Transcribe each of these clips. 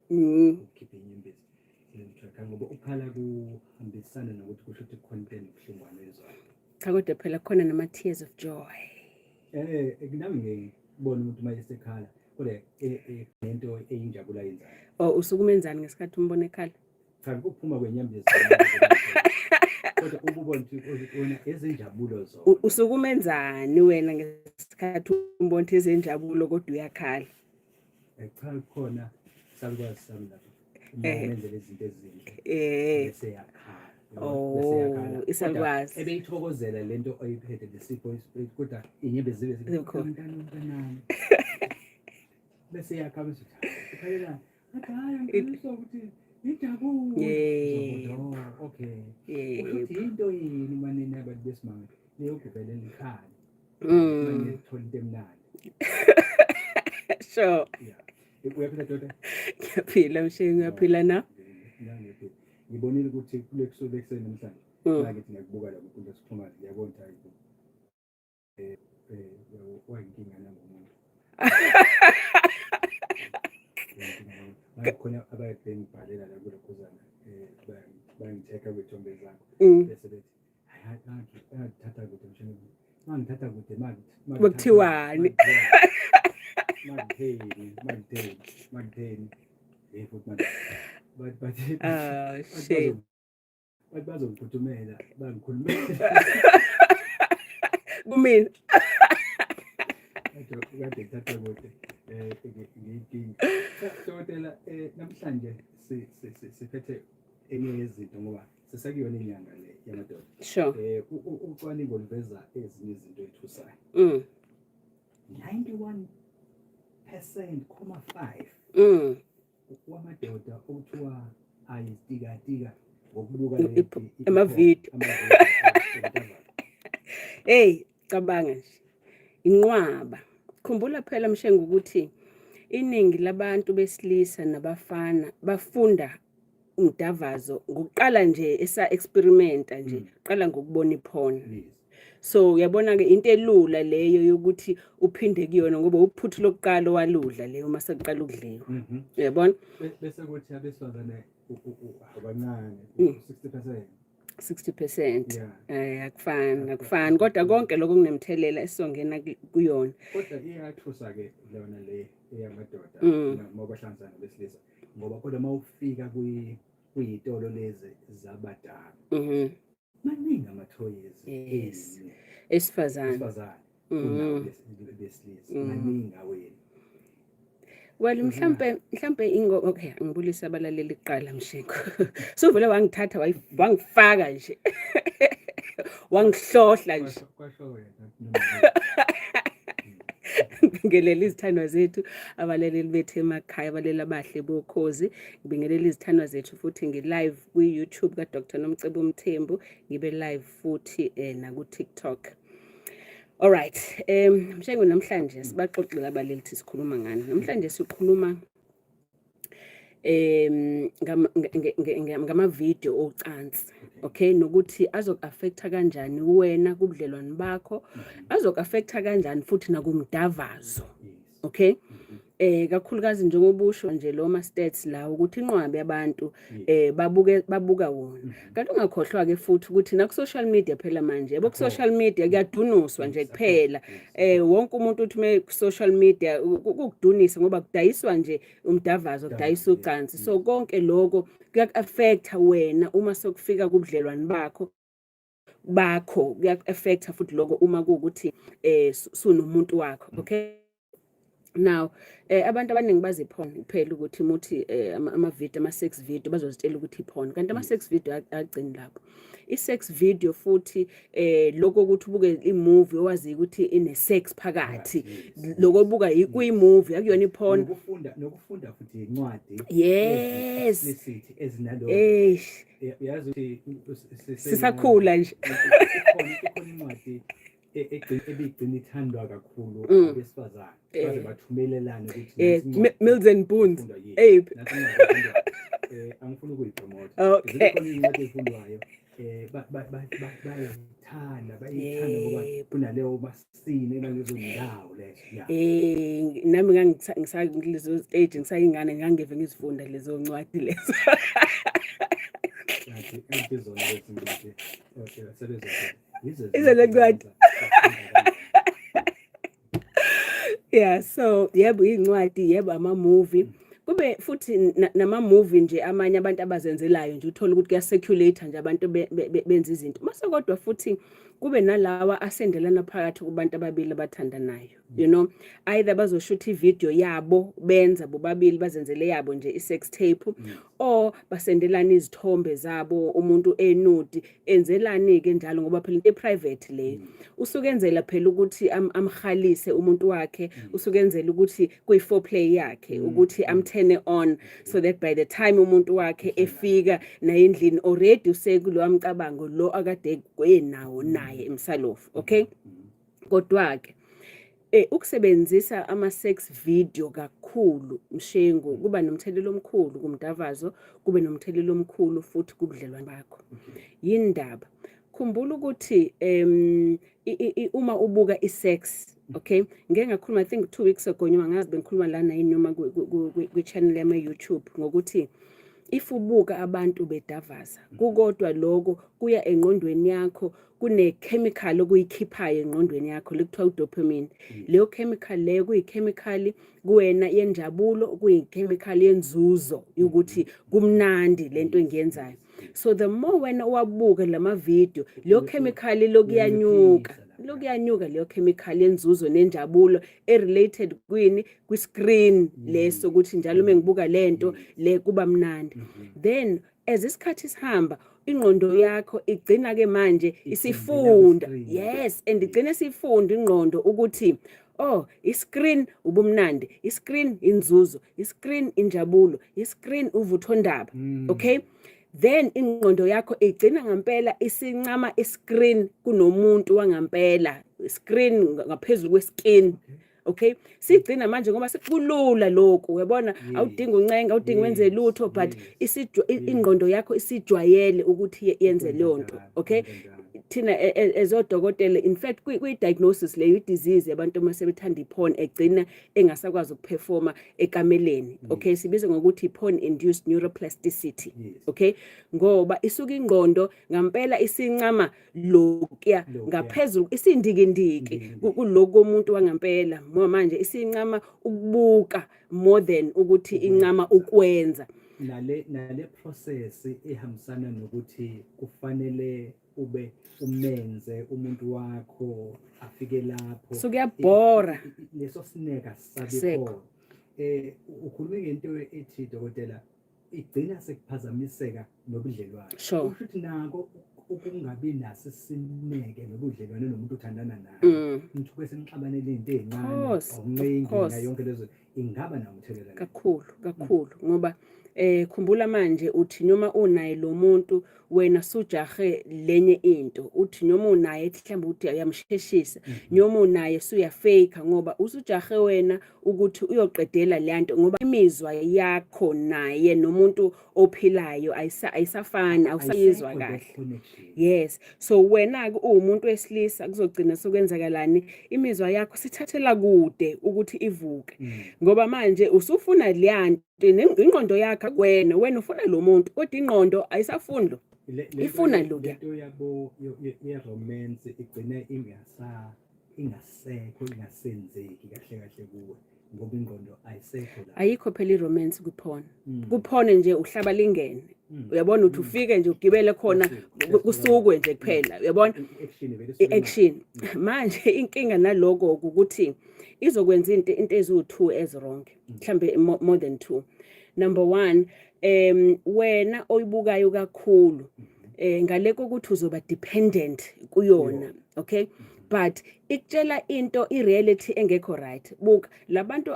Ukukhipha inyembezi ngiyakhala ngoba ukukhala kuhambisana nokuthi kusho ukuthi kukhona into enobuhlungwane oyizwayo. Cha, kodwa phela kukhona nama-tears of joy. Nami ngibona umuntu uma esekhala, kodwa nento eyinjabulo ayenzayo. Oh, usuke umenzani ngesikhathi umbona ekhala? Cha, kuphuma kwenyembezi, kodwa ukubona ukuthi wena ezenjabulo zona. Usuke umenzani wena ngesikhathi umbona ukuthi ezenjabulo kodwa uyakhala? Cha, kukhona salukwazi sami lapho uma umenzela izinto ezinhle bese yakhala. Oh, isalukwazi. Ebeyithokozela lento oyiphethe, lesipho, kodwa inyembezi zibe Zikhona. Mntana, mntanami, bese yakhala, bese uthi, ukhalelani? Athi, hhayi, angikhaliswa ukuthi injabulo. Yebo. Oh, okay. Yebo. Usho ukuthi into yini manini abantu besimame leyogubhelela ikhala manje thola into emnandi. Sure. Yeah, uyaphila, doda? Ngiyaphila, mshengu, ngiyaphila na. Ngiyaphila. Ngibonile ukuthi kule kusuke ekuseni namhlanje ngakithi ngiyakubuka la kunkundla yokuxhumana, ngiyabona ukuthi hayi bo, wayinkinga nangomuntu. Khona abaye bengibhalela la kulokhuzana, bangithekha kwiy'thombe zakho, bese bethi, hayi, angithatha kude mshini, mangithatha kude. Bekuthiwani? Makutheni, makutheni, makutheni, hey, futhi manje bathi Oh, shame. Bathi bazongiphuthumela bangikhulumela. Kumina. Kade kuthatha kude, ngiyinkinga. Dokotela, namhlanje siphethe enye yezinto ngoba sisakuyona inyanga le yamadoda. Ucwaningo luveza ezinye izinto ethusayo. 91%,5 wamadoda okuthiwa ayizitikatika ngokubuka Amavidiyo. Amavidiyo. Hey, cabanga nje. Inqwaba. Khumbula phela, Mshengu, ukuthi iningi labantu besilisa nabafana bafunda umdavazo ngokuqala nje esa experimenta nje, qala ngokubona iporn. So uyabona ke, into elula leyo yokuthi uphinde kuyona ngoba uphuthu lokuqala owaludla leyo uma sekuqala ukudliwa. Uyabona? Bese kuthi abesifazane abancane, 60%. 60%. Yeah. Akufani, akufani, kodwa konke lokho kunemthelela esizongena kuyona. Kodwa iyathusa ke lona le eyamadoda uma kwahlanganisana nabesilisa, ngoba kodwa uma ufika kuyitolo lezi zabadala, maningi amathoyizi enu Esifazane. Esifazane kunawo besilisa, maningi awenu. Well, mhlambe ingo okay, ngibulisa abalaleli kuqala, Mshengu. Suvele wangithatha wangifaka nje. Wangihlohla nje. Kwasho wena noma Ngibingelela izithandwa zethu, abalaleli bethu emakhaya, abalaleli abahle bokhozi. Ngibingelela izithandwa zethu futhi ngi-live kwi-YouTube ka-Dr. Nomcebo Mthembu, ngibe live futhi naku-TikTok. Alright, Mshengu, namhlanje sibaxoxile abaleli ukuthi sikhuluma ngani. Namhlanje sikhuluma ngama-video ocansi, okay, nokuthi azoku-affecta kanjani wena kubudlelwane bakho, azoku-affecta kanjani futhi nakumdavazo, okay, kakhulukazi njengoba usho nje lo ma stats la ukuthi inqwabe abantu babuke babuka wona. Kanti ungakhohlwa ke futhi ukuthi na ku social media phela manje, yabo, ku social media kuyadunuswa nje kuphela. Wonke umuntu uthi me ku social media kukudunisa ngoba kudayiswa nje umdavazo, kudayiswa ucansi. So konke lokho kuyaku-affecta wena uma sokufika kubudlelwane bakho, kuyaku-affecta futhi lokho uma kuwukuthi sunomuntu wakho, okay. Now, abantu abaningi bazi porn kuphela, ukuthi muthi ama-video, ama-sex video, bazozitshela ukuthi i-porn, kanti ama-sex video agcini lapho. I-sex video futhi, lokho ukuthi ubuke i-movie owaziyo ukuthi ine-sex phakathi, lokho obuka kuyi-movie, akuyona i-porn. Nokufunda futhi incwadi explicit ezinalo Eish. Uyazi ukuthi Sisakhula nje. Ikhona incwadi ebigcina ithandwa kakhulu abesifazane, baze bathumelelane ukuthi nansi incwadi Mills and Boons. efundwa, yes. Eyiphi? Nansi incwadi efundwayo. Angifuni ukuyipromote. Zikhona iy'ncwadi ey'fundwayo, bayayithanda, bayayithanda ngoba kunaleyo ma Scene nalezo ndawo lezo, yeah. Nami ngangisakulezo stage, ngisayingane, ngangive ngizifunda lezo ncwadi lezo. Kanti zona lezi ncwadi, okay, sebezothi yizo. Izo ncwadi. Yeah, so yebo, iy'ncwadi, yebo, ama-movie, kube futhi nama-movie nje amanye abantu abazenzelayo nje, uthole ukuthi kuya-circulate nje, abantu benza izinto mase, kodwa futhi kube nalawa asendelana phakathi kubantu ababili abathandanayo, either bazoshutha ivideo yabo benza bobabili, bazenzele yabo nje i-sex tape, or basendelana izithombe zabo, umuntu e-nude. Enzelani-ke njalo? Ngoba phela into e-private leyo, usuke enzela phela ukuthi amhalise umuntu wakhe, usuke enzela ukuthi kuyi-foreplay yakhe, ukuthi am-turn on so that by the time umuntu wakhe efika naye endlini, already usekulowa mcabango lo akade enawo naye emsalofu, okay? Kodwa-ke ukusebenzisa ama-sex video kakhulu, Mshengu, kuba nomthelela omkhulu kumdavazo, kube nomthelela omkhulu futhi kubudlelwane bakho. Yindaba? Khumbula ukuthi uma ubuka i-sex, okay, ngeke ngakhuluma, I think 2 weeks ago, noma ngazi bengikhuluma lana yini noma kwi-channel yami YouTube, ngokuthi if ubuka abantu bedavaza, kukodwa lokho kuya engqondweni yakho, kune-chemical okuyikhiphayo engqondweni yakho lekuthiwa udopamine. Leyo chemical leyo kuyi-chemical kuwena yenjabulo, kuyi-chemical yenzuzo yokuthi kumnandi lento engiyenzayo. So the more wena uwabuka lama video, leyo chemical lokuyanyuka, lokuyanyuka leyo chemical yenzuzo nenjabulo e-related kwini? Kwi-screen leso, ukuthi njalo uma ngibuka lento le kuba mnandi. Then as isikhathi sihamba, ingqondo yakho igcina ke manje isifunda. Yes, and igcina sifunda ingqondo ukuthi, oh, i-screen ubumnandi, i-screen inzuzo, i-screen injabulo, i-screen uvuthondaba. Okay, then ingqondo yakho igcina ngempela isincama i-screen kunomuntu wangampela, screen ngaphezulu kwe-skin, okay? Sigcina manje ngoba sekulula lokhu, uyabona, awudingi uncenga, awudingi wenze lutho, but ingqondo yakho isijwayele ukuthi yenze leyo nto, okay? Thina ezodokotela, in fact kwi-diagnosis leyo, i-disease yabantu uma sebethanda i-porn, egcina engasakwazi ukuperforma ekameleni, okay, sibiza ngokuthi i-porn induced neuroplasticity. Okay, ngoba isuka ingqondo ngampela isincama lokuya ngaphezulu, isindikindiki kuloko komuntu wangampela, ngoba manje isincama ukubuka more than ukuthi incama ukwenza. Nale process ehambisana nokuthi kufanele ube umenze umuntu wakho afike lapho. So kuyabhora. Leso sineka sabikhona. Ukhulume ngento ethi, dokotela, igcina sekuphazamiseka nobudlelwane. Kusho ukuthi nako ukungabi naso isineke nobudlelwane nomuntu othandana naye, nithuke senixabanele into ey'ncane, awuncengi nayo yonke lezo, ingaba namthelela. Kakhulu kakhulu, ngoba khumbula manje uthi noma unaye lo muntu, wena sujahe lenye into, uthi noma unaye mhlawumbe uthi uyamsheshisa, noma unaye suyafake, ngoba usujahe wena ukuthi uyoqedela le nto, ngoba imizwa yakho naye nomuntu ophilayo ayisafani, awusayizwa kahle. Yes, so wena ke uwumuntu wesilisa, kuzogcina sokwenzakalani? Imizwa yakho sithathela kude ukuthi ivuke, ngoba manje usufuna leya nto, ingqondo yakho kuwena, wena ufuna lo muntu, kodwa ingqondo ayisafuni lo, ifuna lokuya. Lento yabo ye-romance igcine ingasekho, ingasenzeki kahle kahle kuwe, ngoba ingqondo ayisekho la. Ayikho phela i-romance kwi-porn. Ku-porn nje uhlaba lingene. Uyabona ukuthi ufike nje ugibele khona, kusukwe nje kuphela, uyabona? I-action vele isuke. I-action. Manje inkinga naloko ukuthi izokwenza into eziwu-two ezi-wrong, mhlambe more than two. Number one, wena oyibukayo kakhulu, ngale kokuthi uzoba dependent kuyona, okay, but ikutshela into, i-reality engekho right. Buka labantu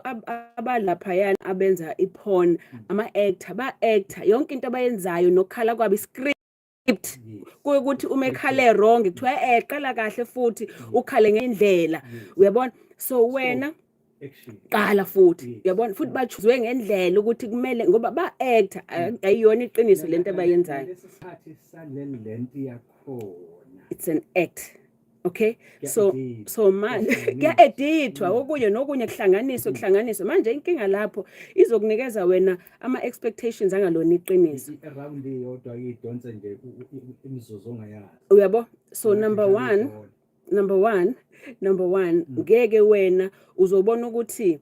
abalaphayana abenza i-porn, ama-actor, ba-actor yonke into abayenzayo nokukhala kwabo, i-script, kuyukuthi uma ekhale wrong kuthiwa qala kahle futhi ukhale ngendlela, uyabona? So wena Action. Qala futhi, uyabona, futhi bachuzwe ngendlela ukuthi kumele, ngoba ba-actor, ayiyona iqiniso lento abayenzayo. Lesi sikhathi sale lento yakhona. It's an act. Okay, so Kuya-edithwa. so manje Kuhlanganiswa. kuya-edithwa okunye nokunye, kuhlanganiswe, kuhlanganiswe. Manje inkinga lapho izokunikeza wena ama-expectations angalona iqiniso. I-round iyodwa idonse nje imizuzu ongayazi. Uyabo? So Ngathi number dlala one, ibhola. number one, ngeke wena uzobona ukuthi,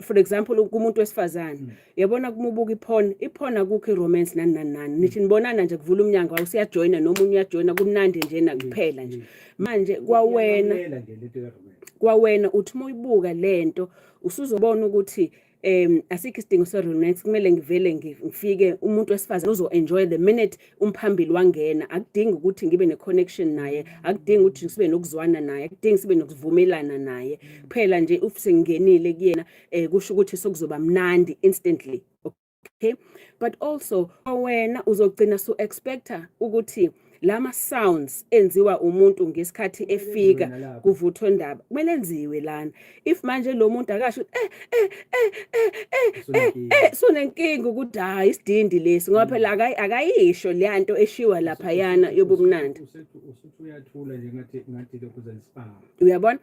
for example, kumuntu wesifazane, yabona, kumubuka i-porn, i-porn akukho i-romance, nani nani nani. Nithi nibonana nje, kuvula umnyango, awusiyajoyina nomunye uyajoyina, kumnandi njena kuphela nje. Manje kwawena Iyanqamela nje lento ye-romance. Kwawena uthi uma uyibuka lento, usuzobona ukuthi asikho isidingo se-romance. Kumele ngivele ngifike, umuntu wesifazane uzo-enjoy the minute umphambili wangena. Akudingi ukuthi ngibe ne-connection naye, akudingi ukuthi sibe nokuzwana naye, akudingi sibe nokuvumelana naye. Kuphela nje if sengingenile kuyena, kusho ukuthi sokuzoba mnandi instantly, okay? But also wena uzogcina su expecta ukuthi lama sounds enziwa umuntu ngesikhathi efika nalapho. Kuvuthwe ndaba kumele enziwe lana. If manje lo muntu akasho Usunenkinga. Sunenkinga ukuthi hayi, isidindi lesi, ngoba phela akayisho leyanto eshiwa laphayana yobumnandi. Usuthi uyathula nje, ngathi lokhu zenispa. Uyabona?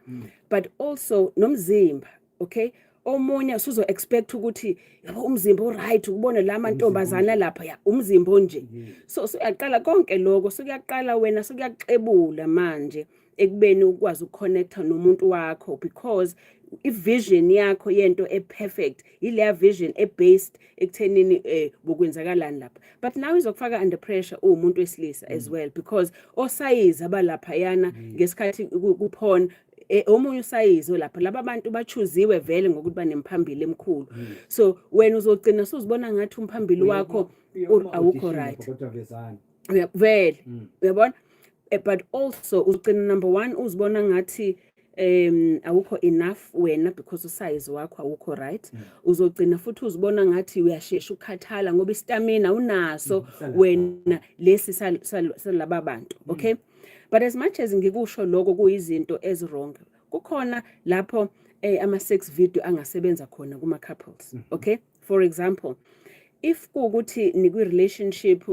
But also nomzimba, okay, omunye usuzo expect ukuthi, yabo, umzimba o-right, ukubona la mantombazana lapha ya umzimba onje. So suyaqala konke lokho, sukuyaqala wena, sukuyaxebula manje ekubeni ukwazi ukuconnecta nomuntu wakho, because i-vision yakho yento e-perfect ileya vision e-based ekuthenini bokwenzakalani lapha. But now izokufaka under pressure uwumuntu wesilisa as well, because osayizi abalaphayana ngesikhathi ku-porn, omunye usayizi lapha, laba bantu bachuziwe vele ngokuthi banemphambili emkhulu. So wena uzogcina suzibona ngathi umphambili wakho awukho right. Kodwa vezani. Vele, uyabona? But also ugcina, number one, uzibona ngathi awukho enough wena because usize wakho awukho right. Uzogcina futhi uzibona ngathi uyashesha ukukhathala ngoba i-stamina unaso wena lesi salaba bantu, okay? But as much as ngikusho lokho kuyizinto ezi-wrong, kukhona lapho ama sex video angasebenza khona kuma couples, okay? For example, if kuwukuthi nikwi relationship,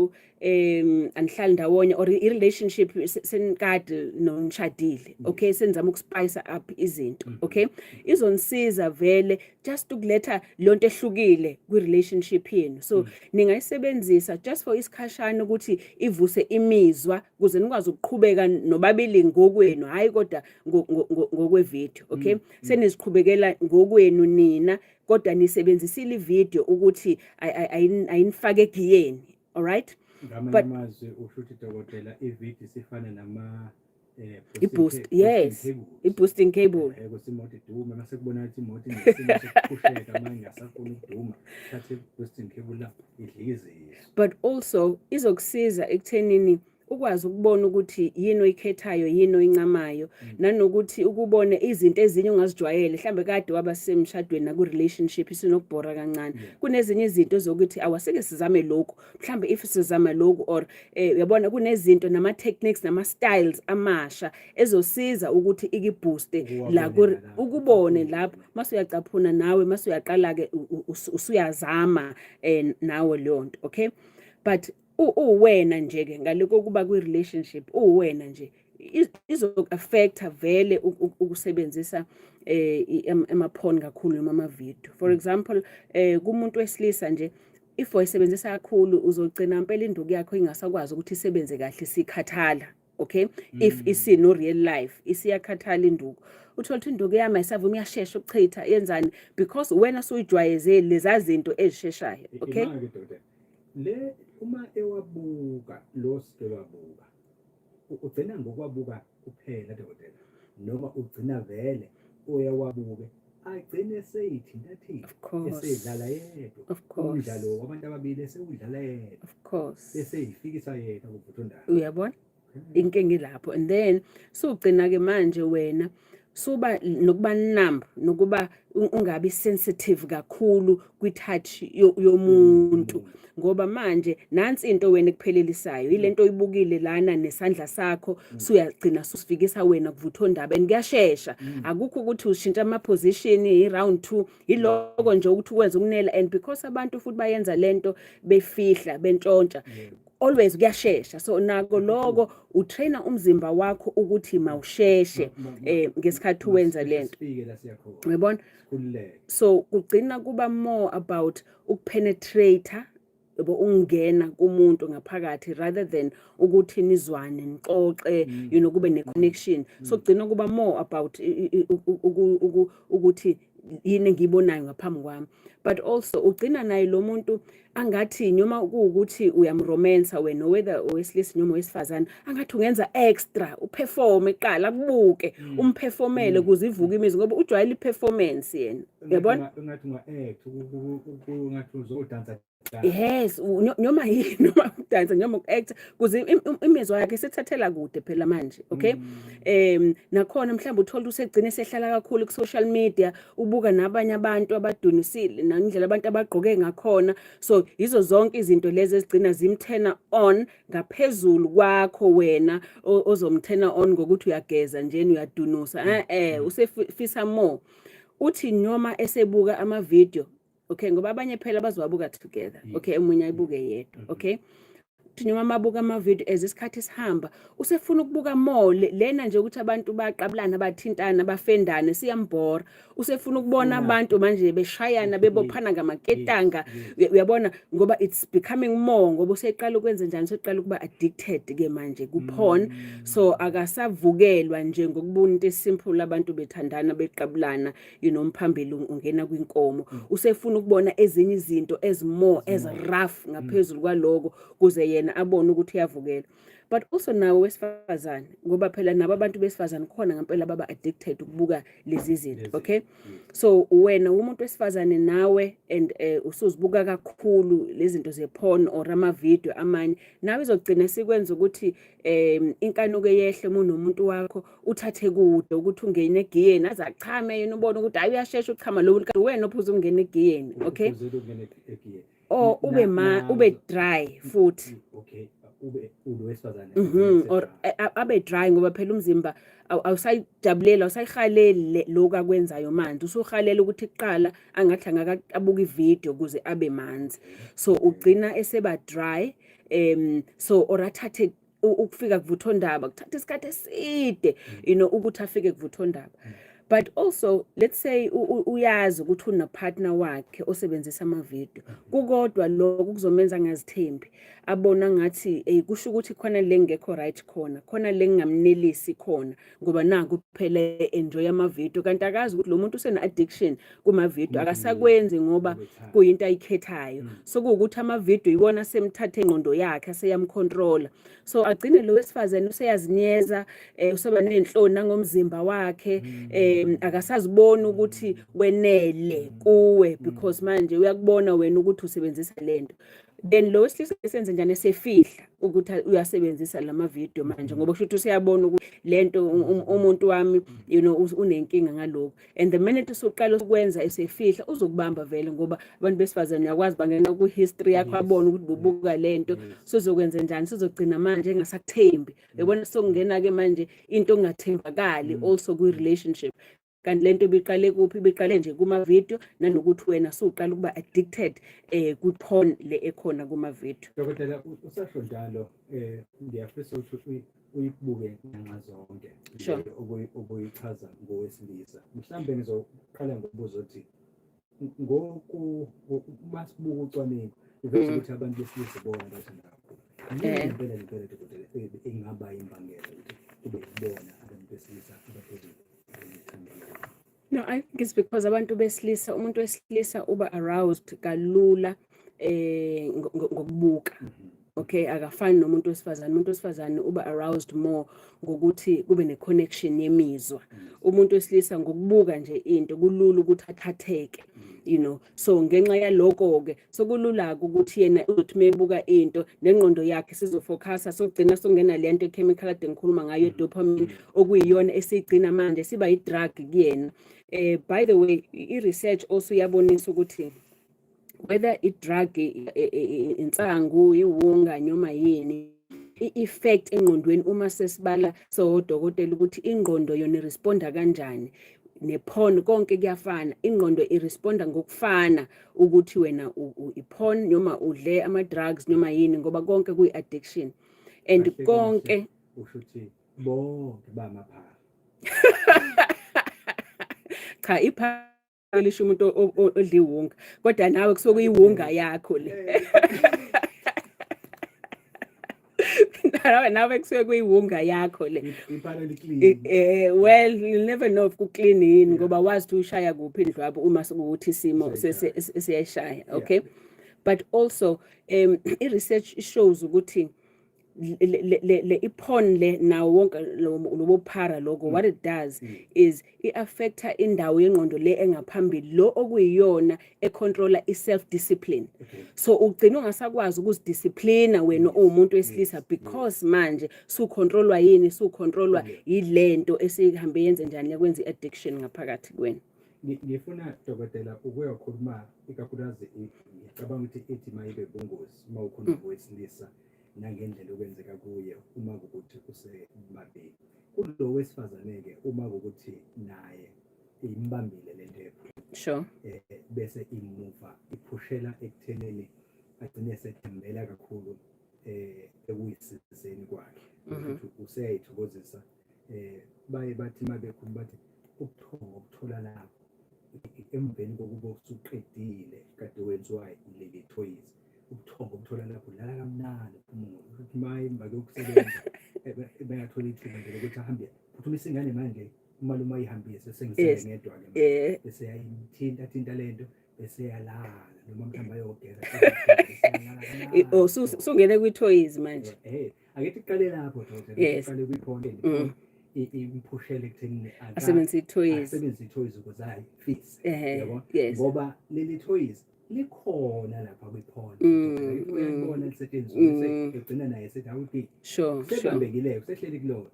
anihlali ndawonye, or i relationship senikade nonishadile, okay, senizama ukuspice up izinto, okay, izonisiza vele just ukuletha lonto ehlukile kwi relationship yenu. So ningayisebenzisa just for isikhashana ukuthi ivuse imizwa ukuze nikwazi ukuqhubeka nobabili ngokwenu, hayi kodwa ngokwe-video, okay? Seniziqhubekela ngokwenu nina, kodwa nisebenzisile ivideo ukuthi ayinifake egiyeni, alright? Ngamanye amazwi usho ukuthi, dokotela, ividiyo isifana nama I-boost, yes, i-boosting cable. Ukuthi imoto idume, mase kubonakala ukuthi imoto inesimo sokuphusheka manje, ingasafuni ukuduma, thathe i-boosting cable la idlikiziswe. But also izokusiza ekuthenini ukwazi ukubona ukuthi yini oyikhethayo, yini oyincamayo, nanokuthi ukubone izinto ezinye ongazijwayele. Mhlambe kade waba semshadweni naku-relationship isinokubhora kancane, kunezinye izinto zokuthi awasike sizame lokhu, mhlambe if sizama lokhu, or uyabona, kunezinto nama-techniques nama-styles amasha ezosiza ukuthi ikibooste la Ukuwabone lapho. ukubone lapho mase uyacaphuna nawe, mase uyaqala-ke usuyazama nawe leyo nto, okay? But uwena nje ke, ngale kokuba kwi-relationship, uwena nje izoku-affecta vele ukusebenzisa ama-porn kakhulu noma ama-video. For example, kumuntu wesilisa nje, if wayisebenzisa kakhulu, uzogcina impela induku yakho ingasakwazi ukuthi isebenze kahle, isikhathala, okay? If isino real life, isiyakhathala induku, uthola ukuthi induku yami ayisavumi, iyashesha ukuchitha, yenzani, because wena suyijwayeze leza zinto ezisheshayo, okay? Imake, dokotela, le uma ewabuka lo sike wabuka, ugcina ngokwabuka kuphela, dokotela, noma ugcina vele uyawabuke agcine seyithintathinta, Of course. eseyidlala yedwa Of course. umdlalo wabantu ababili, esewudlala yedwa, Of course. bese yifikisa yena kuvuthondaba? Uyabona, inkinga ilapho. And then sugcina ke manje wena suba nokuba numb, nokuba ungabi sensitive kakhulu kwi-touch yomuntu, ngoba manje nansi into wena ekuphelelisayo, ilento oyibukile lana nesandla sakho, suyagcina susifikisa wena kuvuthondaba and kuyashesha. Akukho ukuthi ushintsha ama-position, i-round 2, iloko nje ukuthi ukwenza ukunela. And because abantu futhi bayenza lento befihla, bentshontsha. Always kuyashesha. So nako lokho utraina umzimba wakho ukuthi mawusheshe ngesikhathi wenza lento. Sifike la siyakhona. Uyabona? Sikhululeke. So kugcina kuba more about ukupenetrate, yabo, ungena kumuntu ngaphakathi rather than ukuthi nizwane, nixoxe, kube ne connection. So kugcina kuba more about ukuthi yini engiyibonayo ngaphambi kwami. But also ugcina naye lo muntu angathi noma kuwukuthi uyamromansa wena, whether owesilisa noma owesifazane, angathi ungenza extra, uperform eqala akubuke, umperformele ukuze ivuke imizwa, ngoba ujwayele iperformance yena, uyabona? Engathi unga-act, ungathi uzodansa. Yes, noma yini, noma ukudansa noma uku-act, kuze imizwa yakhe isethathela kude phela manje, okay? Nakhona mhlawumbe uthola usegcine sehlala kakhulu ku-social media, ubuka nabanye abantu abadunisile nandlela abantu abagqoke ngakhona. So yizo zonke izinto lezi ezigcina zimturna on ngaphezulu kwakho wena ozomturna on ngokuthi uyageza nje, uyadunusa. Usefisa more. Uthi noma esebuka ama-video, okay, ngoba abanye phela bazowabuka together, okay, omunye ayibuke yedwa, okay, uthi noma mabuka ama-video, as isikhathi sihamba usefuna ukubuka more. Lena nje ukuthi abantu baqabulana, bathintana, bafendane, siyambhora. Usefuna ukubona abantu manje beshayana, bebophana ngamaketanga, uyabona, ngoba it's becoming more, ngoba useqala ukwenza njani, useqala ukuba addicted ke manje ku-porn. So akasavukelwa nje ngokubona into esimple, abantu bethandana, beqabulana, mphambili ungena kwinkomo. Usefuna ukubona ezinye izinto ezimore, as rough ngaphezulu kwaloko, kuze yena abone ukuthi uyavukela. But also nawe wesifazane, ngoba phela nabo abantu besifazane khona ngempela baba addicted ukubuka lezi zinto, okay? So wena umuntu wesifazane nawe and usuzibuka kakhulu lezi zinto ze-porn or ama-video amanye, nawe izogcina sikwenza ukuthi inkanuko yehle uma unomuntu wakho, uthathe kude ukuthi ungene egiyeni, aze achame yena, ubone ukuthi hayi, uyashesha uchama lo muntu, wena ophuza ukungena egiyeni, okay? Uphuzile ukungena egiyeni. Or ube ma ube dry futhi. Okay, ube ulo wesifazane. Or abe dry, ngoba phela umzimba awusayijabulela, awusayihaleli lokhu akwenzayo manje. Usuhalela ukuthi kuqala angathi angaka abuka ivideo ukuze abe manzi. So ugcina eseba dry, so or athathe ukufika kuvuthondaba, kuthatha isikhathi eside ukuthi afike kuvuthondaba. But also, let's say uyazi ukuthi una partner wakhe osebenzisa ama-video, kukodwa lokho kuzomenza angazithembi, abona ngathi eh kusho ukuthi khona le ngekho right khona, khona le ngingamnelisi khona, ngoba naku phela enjoy ama-video, kanti akazi ukuthi lo muntu usena addiction kuma-video, akasakwenzi ngoba kuyinto ayikhethayo. So kuwukuthi ama-video iwona asemthathe ingqondo yakhe, aseyamcontrola. So agcine lo wesifazane useyazinyeza, useba nenhloni nangomzimba wakhe, akasaziboni ukuthi wenele kuwe, because manje uyakubona wena ukuthi usebenzisa lento. Then lo wesilisa esenze njani? Esefihla ukuthi uyasebenzisa lama video manje, ngoba kusho ukuthi useyabona ukuthi lento umuntu wami unenkinga ngalokho. And the minute usuqala ukwenza esefihla, uzokubamba vele, ngoba abantu besifazane uyakwazi bangena ku-history yakho, abone ukuthi bubuka lento. Sizokwenza njani? Sizogcina manje engasakuthembi, uyabona? Sokungena-ke manje into ongathembakali also kwi-relationship. Kanti lento ibiqale kuphi? Ibiqale nje kuma-video, nanokuthi wena suqala ukuba addicted kwi-porn le ekhona kuma-video. Dokotela, usasho njalo, ngiyafisa ukuthi uyibuke nxa zonke le obuyichaza ngowesilisa. Mhlawumbe ngizoqala ngokubuza ukuthi ngoku masibuka ucwaningo iveza ukuthi abantu besilisa bona bathanda kakhulu. Yini ngempela ngempela, dokotela, engaba imbangela ukuthi kube yibona abantu besilisa abaphezulu abethanda kakhulu? No, I think it's because abantu besilisa, umuntu wesilisa uba aroused kalula ngokubuka. Okay, akafani nomuntu wesifazane. Umuntu wesifazane uba aroused more ngokuthi kube ne connection yemizwa. Umuntu wesilisa ngokubuka nje into kulula ukuthi athatheke. So ngenxa yaloko ke sokulula ukuthi yena uzothi mebuka into nengqondo yakhe sizofocusa, sogcina songena lento chemical ade ngikhuluma ngayo, dopamine, okuyiyona esiyigcina manje siba i-drug kuyena. By the way, i-research also iyabonisa ukuthi whether i-drug, insangu, iwunga noma yini, i-effect engqondweni, uma sesibala sodokotela ukuthi ingqondo yona iresponda kanjani. Ne-porn, konke kuyafana. Ingqondo iresponda ngokufana ukuthi wena i-porn noma udle ama-drugs noma yini, ngoba konke kuyi-addiction and Kahle kahle, konke. Usho ukuthi bonke bamaphara? Cha, iphara lisho umuntu odla iwunga, kodwa nawe kusuke kuyiwunga yakho le. Nawe kusuke kuyiwunga yakho le. Iphara li-clean. Well, you'll never know if ku-clean yini, ngoba wazi ukuthi uyishaya kuphi indlwabu uma sekuwukuthi isimo Siyayishaya. siyayishaya. Okay, but also i-research shows ukuthi le i-porn le nawo wonke lobo phara lokho, what it does is i-affecta indawo yengqondo le engaphambili, lo okuyiyona econtrola i-self discipline. So ugcina ungasakwazi ukuzidisciplina wena uwumuntu wesilisa, because manje sucontrolwa yini? Sucontrolwa yilento esihambe yenze njani, yakwenza i-addiction ngaphakathi kwena. Ngifuna, dokotela, ukuyokhuluma ikakhulukazi, ngicabanga ukuthi ithi mayibe bungozi uma ukhuluma ngowesilisa nangendlela okwenzeka kuye uma kukuthi usebabili. Kulo wesifazane-ke, uma kukuthi naye imbambile lento yephutha, bese imuva iphushela ekuthenini agcine esethembela kakhulu ekuyisizeni kwakhe, ukuthi useyayithokozisa, baye bathi uma bekhuluma bathi ubuthongo obuthola lapho emveni kokuba usuqedile kade wenziwa leli thoyizi, ubuthongo obuthola lapho, ulala kamnandi, uphumule, ukuthi uma emva kokusebenza bengathola ithuba nje lokuthi ahambe phuthumise ingane, manje umalume ayihambise, sengisele ngedwa-ke manje. Bese yayithinta thinta lento, bese yalala, noma mhlawumbe ayogeza, bese yalala Oh, kamnandi. Sungene kwithoyizi manje. Ake iqale lapho, dokotela. Iqale kwiphone, imphushele ekuthenini Asebenzise ithoyizi. Asebenzise ithoyizi ukuze ayifise, yabo, ngoba leli thoyizi likhona lapha kwiphone. Uyalibona lisetshenziswa, bese egcina naye sethi awuthi sebambekile, kusehleli kulona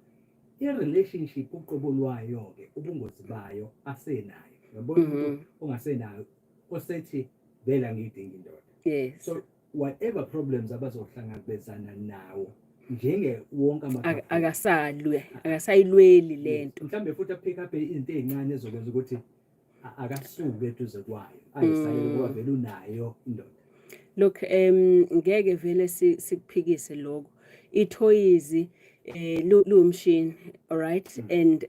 i-relationship uqobo lwayo-ke, ubungozi bayo asenayo, uyabona, umuntu ongasenayo osethi vele angiyidingi indoda. So whatever problems abazohlangabezana nawo njenge wonke ama Akasalwe, akasayilweli lento. Mhlawumbe futhi apick up izinto ey'ncane ezokwenza ukuthi akasuke eduze kwayo, ayisalele, ngoba vele unayo indoda. Look, ngeke vele sikuphikise lokho. Ithoyizi luwumshini, all right? And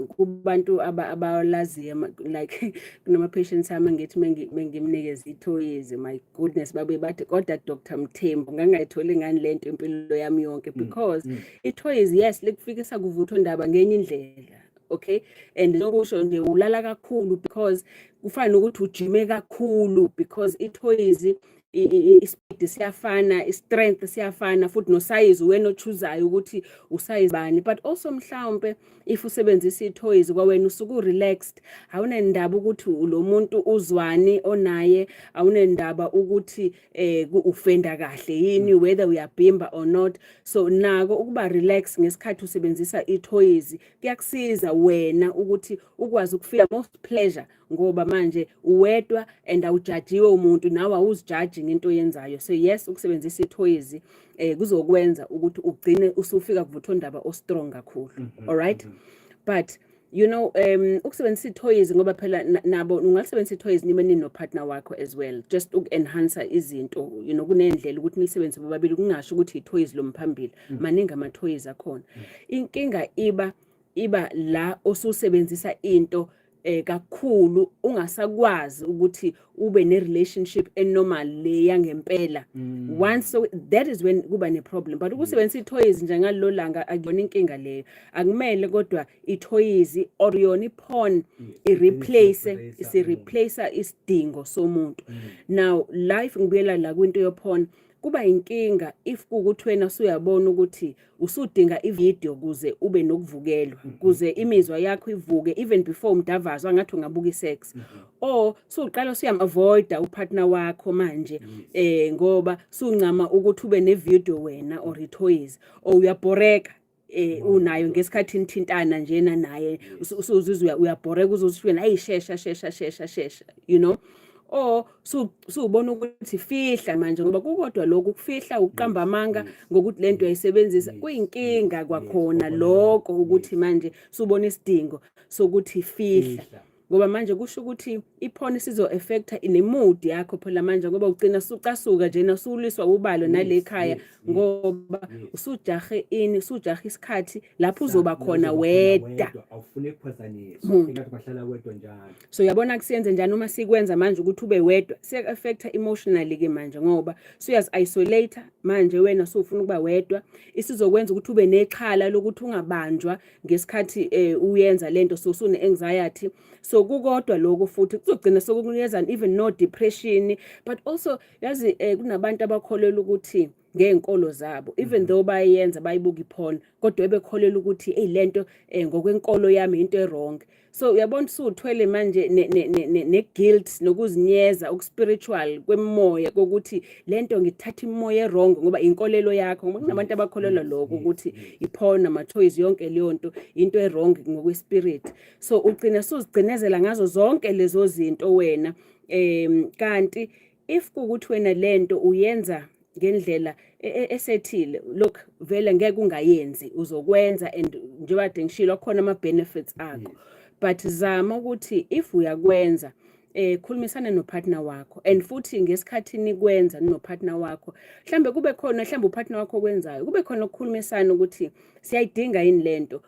kubantu abalaziyo, like kunama patients ami ngithi mengimnikeza ithoyizi, my goodness, babe bathi, "Kodwa Dr Mthembu, ngangayitholi ngani lento impilo yami yonke?" Because ithoyizi, yes, likufikisa kuvuthwa ndaba ngenye indlela, okay? And lokusho nje ulala kakhulu because kufana nokuthi ujime kakhulu, because ithoyizi ispeed siyafana, i-strength siyafana, futhi nosayizi wena ochuzayo ukuthi usayizi bani. But also mhlawumbe if usebenzisa ithoyizi kwawena usuke u-relaxed, awunendaba ukuthi lo muntu uzwani onaye, awunendaba ukuthi ufenda kahle yini, whether uyabhimba or not. So nako ukuba relax ngesikhathi usebenzisa ithoyizi kuyakusiza wena ukuthi ukwazi ukufika most pleasure, ngoba manje uwedwa and awujajiwe umuntu, nawe awuzijaji ngento oyenzayo. So yes, ukusebenzisa ithoyizi kuzokwenza ukuthi ugcine usufika kuvuthondaba o-strong kakhulu, all right? But ukusebenzisa ithoyizi, ngoba phela nabo ungalisebenzisa ithoyizi nibe nino-partner wakho as well, just uku-enhance izinto. Kunendlela ukuthi nilisebenzise bobabili, kungasho ukuthi ithoyizi lomphambili. Maningi amathoyizi akhona. Inkinga iba la osusebenzisa into kakhulu, ungasakwazi ukuthi ube ne relationship enormal le yangempela. Once, so that is when kuba ne problem. But ukusebenzisa ithoyizi nje ngalelo langa akuyona inkinga leyo. Akumele kodwa ithoyizi or yona iporn i-replace, isi-replace isidingo somuntu. Now life, ngibuyela la kwinto yoporn, kuba inkinga if kuwukuthi wena usuyabona ukuthi usudinga ivideo kuze ube nokuvukelwa, kuze imizwa yakho ivuke even before umdavazo, angathi ungabuka isex, or suqala usuyam-avoida upartner wakho manje, ngoba suncama ukuthi ube nevideo wena or ithoyizi, or uyabhoreka unayo ngesikhathi nithintana njena naye, usuzizwa uyabhoreka, uzozishweni ayishesha shesha shesha shesha. Or suubona ukuthi fihla manje, ngoba kukodwa lokhu ukufihla, ukuqamba amanga ngokuthi lento uyayisebenzisa, kuyinkinga kwakhona lokho ukuthi manje subona isidingo sokuthi fihla, ngoba manje kusho ukuthi i-porn isizo-affecta ne-mood yakho phela manje, ngoba ugcina sucasuka njena, usuliswa ubalo nale ekhaya, ngoba usujahe ini, usujahe isikhathi lapho uzoba khona wedwa. Awufuni ukuphazanyiswa, ingathi bahlala wedwa njalo. So uyabona kusiyenze njani uma sikwenza manje ukuthi ube wedwa, siya-affecta emotionally ke manje, ngoba suyazi-isolate manje wena, usufuna ukuba wedwa. Isizokwenza ukuthi ube nexhala lokuthi ungabanjwa ngesikhathi uyenza lento, so usune-anxiety. So kukodwa lokho futhi kuzogcina sokukunikeza even no depression. But also yazi, kunabantu abakholelwa ukuthi ngey'nkolo zabo, even though bayenza, bayibuka i-porn, kodwa ebekholelwa ukuthi eyi, lento ngokwenkolo yami into e-wrong. So uyabona usuthwele manje ne-guilt nokuzinyeza oku-spiritual kwemoya, kokuthi lento ngithatha imoya e-wrong ngoba inkolelo yakho, ngoba kunabantu abakholelwa lokho ukuthi i-porn, ama-toys, yonke leyo nto into e-wrong ngokwe-spirit. So ugcina suzigcinezela ngazo zonke lezo zinto wena. Kanti if kuwukuthi wena lento uyenza ngendlela esethile, look, vele ngeke ungayenzi, uzokwenza, and njengoba kade ngishilo, akhona ama-benefits akho. But zama ukuthi if uyakwenza, khulumisana no-partner wakho, and futhi ngesikhathi nikwenza no-partner wakho, mhlambe kube khona, mhlambe u-partner wakho okwenzayo, kube khona ukukhulumisana ukuthi siyayidinga yini lento,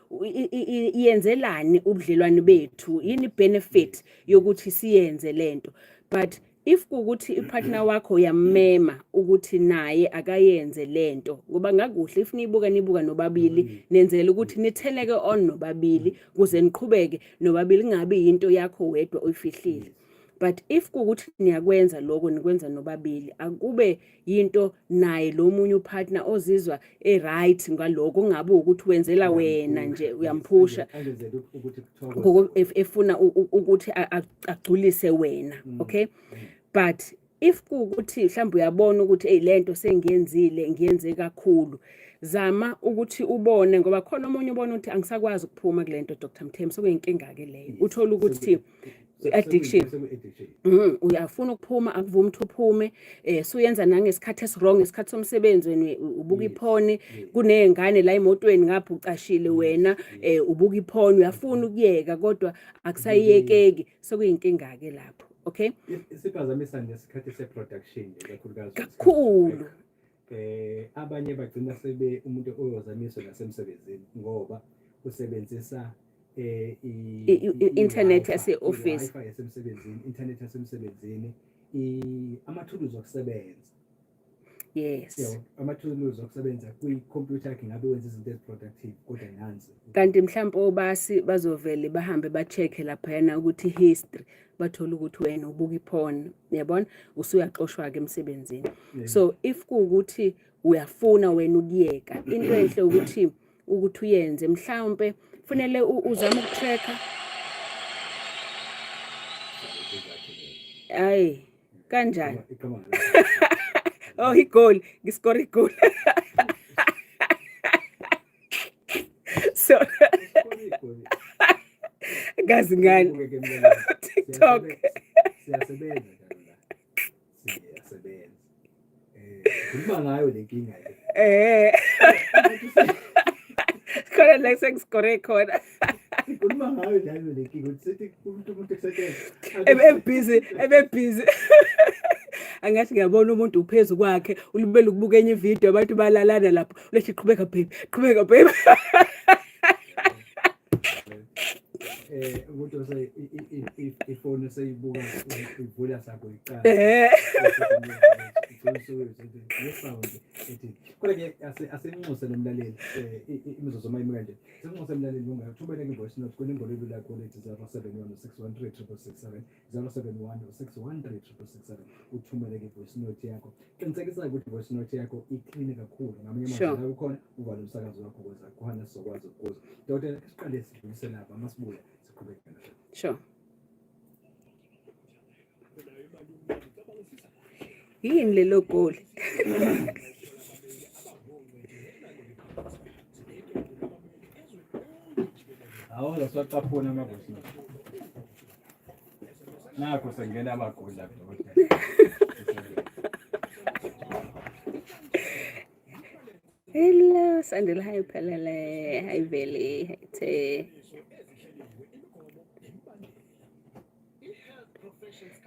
iyenzelani ubudlelwane bethu, yini benefit yokuthi siyenze lento. But if kuwukuthi i-partner wakho uyammema ukuthi naye akayenze lento, ngoba ngakuhle if niyibuka, nibuka nobabili, nenzela ukuthi nitheleke on nobabili ukuze niqhubeke nobabili, kungabi yinto yakho wedwa oyifihlile. But if kuwukuthi niyakwenza lokho, nikwenza nobabili, akube yinto naye lo munye u-partner ozizwa e-right ngalokho, kungabi ukuthi wenzela wena nje, uyamphusha Angenzela ukuthi kuthokoze. Efuna ukuthi agculise wena. Okay, but if kuwukuthi mhlawumbe uyabona ukuthi hey, lento sengiyenzile, ngiyenze kakhulu, zama ukuthi ubone, ngoba khona omunye ubona ukuthi angisakwazi ukuphuma kulento, Dr Mthembu, sekuyinkinga ke leyo. Uthola ukuthi addiction. Sekuyi-addiction. Uyafuna ukuphuma, akuvumi ukuthi uphume, suyenza nangesikhathi esi-wrong, isikhathi somsebenzi wena ubuka i-porn, kuney'ngane la emotweni ngapha, ucashile wena, ubuka i-porn, uyafuna ukuyeka kodwa akusayiyekeki, sekuyinkinga-ke lapho, okay. Isiphazamisa nesikhathi se-production nje, kakhulukazi. Kakhulu. Abanye bagcina sebe umuntu oyozamiswa nasemsebenzini ngoba usebenzisa I-internet i-Wi-Fi, yase-office. I-Wi-Fi yasemsebenzini, internet yasemsebenzini, amathuluzi okusebenza. Yabo, amathuluzi okusebenza kwikhompyutha yakhe, ngabe wenza izinto ezi-productive, kodwa nansi. Kanti mhlawumbe obasi bazovele bahambe ba-check-e laphayana ukuthi history, bathole ukuthi wena ubuka i-porn, uyabona, usuyaxoshwa-ke emsebenzini. So if kuwukuthi uyafuna wena ukuyeka, into enhle ukuthi uyenze, mhlawumbe kufanele uzame uku-track-a. Hayi, kanjani? Oh, igoli, ngi-score igoli. So ngazi ngani TikTok. Siyasebenza njalo la, siyasebenza. Khuluma ngayo le nkinga le. Khona la sengi-score khona. Sikhuluma ngayo njalo le nkinga, ukuthi sithi umuntu kusetshenziswa. Ebe-busy, ebe-busy. Angathi ngiyabona umuntu uphezu kwakhe, ulibele ukubuka enye ividiyo, abantu balalana lapho. Ulethi qhubeka baby, qhubeka baby. Umuntu ose ifoni seyibuka, ivula sakho iqala. Ye-sound ethi kodwa ke asinxuse nomlaleli, imizuzu mayimi kanje, sinxuse umlaleli ungathumela i-voice note kwinombolo elula kakhulu ethi 071 613 667, 071 613 667, uthumele ke i-voice note yakho. Qinisekisa ukuthi i-voice note yakho i-clean kakhulu, ngamanye amazwi la ukhona uvale umsakazo wakho ukuze khona sizokwazi ukuzwa. Dokotela, siqale sidlulise lapha, masibuya siqhubeke nahle. Sure. Yini lelo goli? Awu, siwacaphuna ama-voice note. Nakho sengena amagudla dokotela. Hello, Sandile. Hi, Phelele. Hi, Veli. Hi, Te.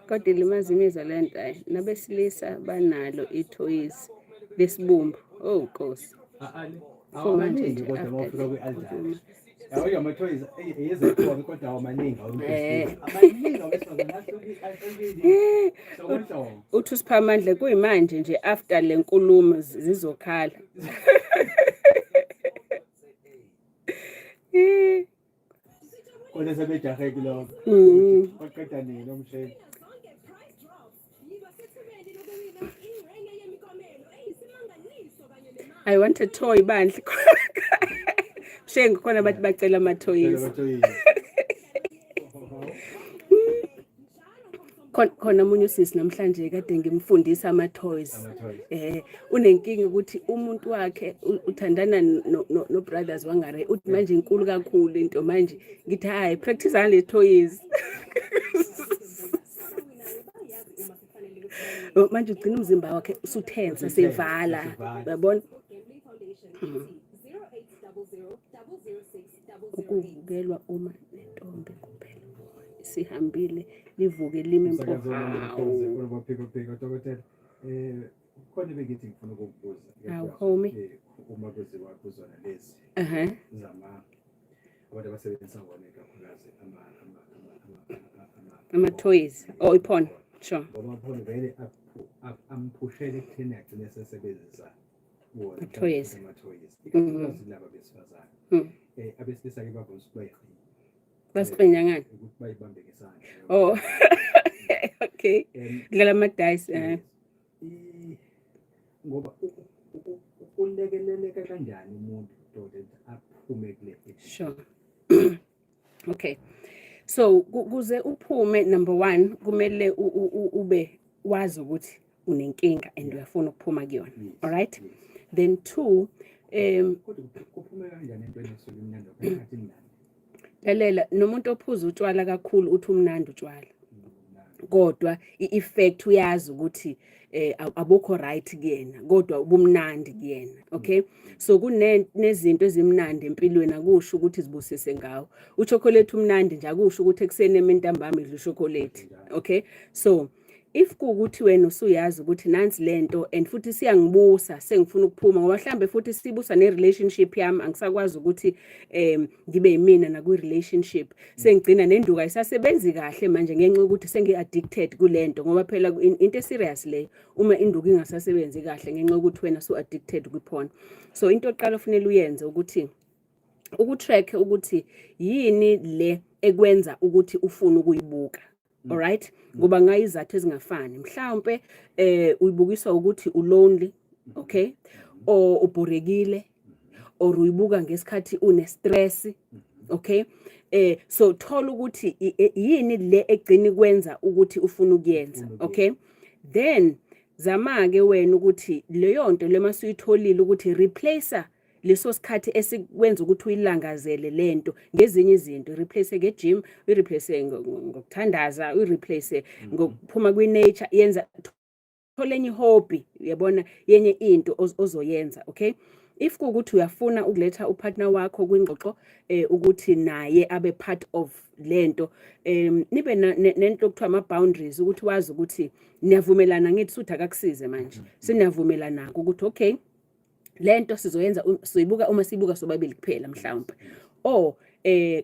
Kodwa ilimaza imizwa le nto ayi. Nabesilisa banalo ithoyizi lesibumbu. Oh, Nkosi. Awamaningi kodwa uma ufika kwi-aldari. Yabo amathoyizi eyezekhona kodwa awamaningi Eh. amaningi awesifazane ahlukile. Nhlobo. Uthi uSiphamandla kuyimanje nje after le nkulumo zizokhala. Kodwa sebejahe kulokho. Baqeda nini umshini? I want a toy bandla. Mshengu khona bathi bacela ama-toys. Khona omunye usisi namhlanje kade ngimfundisa ama-toys. Unenkinga ukuthi umuntu wakhe uthandana no brothers wangare uthi manje inkulu kakhulu into manje ngithi hayi practice ngale toys. Oh, manje ugcina umzimba wakhe usuthensa sevala uyabona. Ukuvukelwa uma nentombi kuphela sihambile livuke lime mpo. Hawu dokotela, khona bengithi ngifuna ukukubuza. Hawu, homie. Uma kuziwa kuzona lezi zama abantu abasebenzisa wona kakhulukazi ama-toys oh i-porn, sure. Ngoba ama-porn vele amphushele ekutheni agcine esesebenzisa wona Ama-toys. Ama-toys, ikakhulukazi laba besifazane. Abesilisa-ke bavamise ukuthi bayiqinye. Basiqhinya ngani? Ukuthi bayibambe ngesandla. Oh, okay. Dlala ama-dice. Yes. Ngoba ulekeleleka kanjani umuntu dokotela aphume kule addiction? Sure. Okay. So kuze uphume, number 1 kumele ube wazi ukuthi unenkinga and uyafuna ukuphuma kuyona. All right? Yes. Then 2, Kodwa kuphume kanjani entweni esuke imnandi ngathi imnandi? Lalela, nomuntu ophuza utshwala kakhulu uthi umnandi utshwala. Kodwa i-effect uyazi ukuthi abukho right kuyena kodwa ubumnandi kuyena. Okay? So kunezinto ezimnandi empilweni akusho ukuthi zibusise ngawo. Uchocolate umnandi nje akusho ukuthi ekuseni emintambama idla uchocolate. Okay? So if kuwukuthi wena usuyazi ukuthi nansi lento and futhi siyangibusa sengifuna ukuphuma ngoba mhlambe futhi sibusa ne relationship yami angisakwazi ukuthi ngibe yimina na kwi relationship sengigcina nenduka isasebenzi kahle manje ngenxa yokuthi sengi addicted kulento ngoba phela into serious leyo uma induku ingasasebenzi kahle ngenxa yokuthi wena su addicted kwi porn. So into oqala ofanele uyenze ukuthi ukutrack ukuthi yini le ekwenza ukuthi ufune ukuyibuka. All right, ngoba ngayizathu ezingafani mhlawumbe uyibukiswa ukuthi ulonely, okay, or ubhorekile, or uyibuka ngesikhathi une stress, okay. So thola ukuthi yini le egcina kwenza ukuthi ufune ukuyenza, okay. Then zama ke wena ukuthi leyo nto le masuyitholile ukuthi replacer leso sikhathi esikwenza ukuthi uyilangazele lento ngezinye izinto, replace nge gym, ureplace ngokuthandaza, ureplace ngokuphuma kwi nature, yenza thola enye hobby, uyabona, yenye into ozoyenza, okay. If kuwukuthi uyafuna ukuletha upartner wakho kwingxoxo ukuthi naye abe part of lento, nibe nento okuthiwa ama boundaries ukuthi wazi ukuthi niyavumelana, ngithi suthi akakusize manje siniyavumelana ukuthi okay lento sizoyenza sizoyibuka uma sibuka sobabili kuphela mhlawumbe or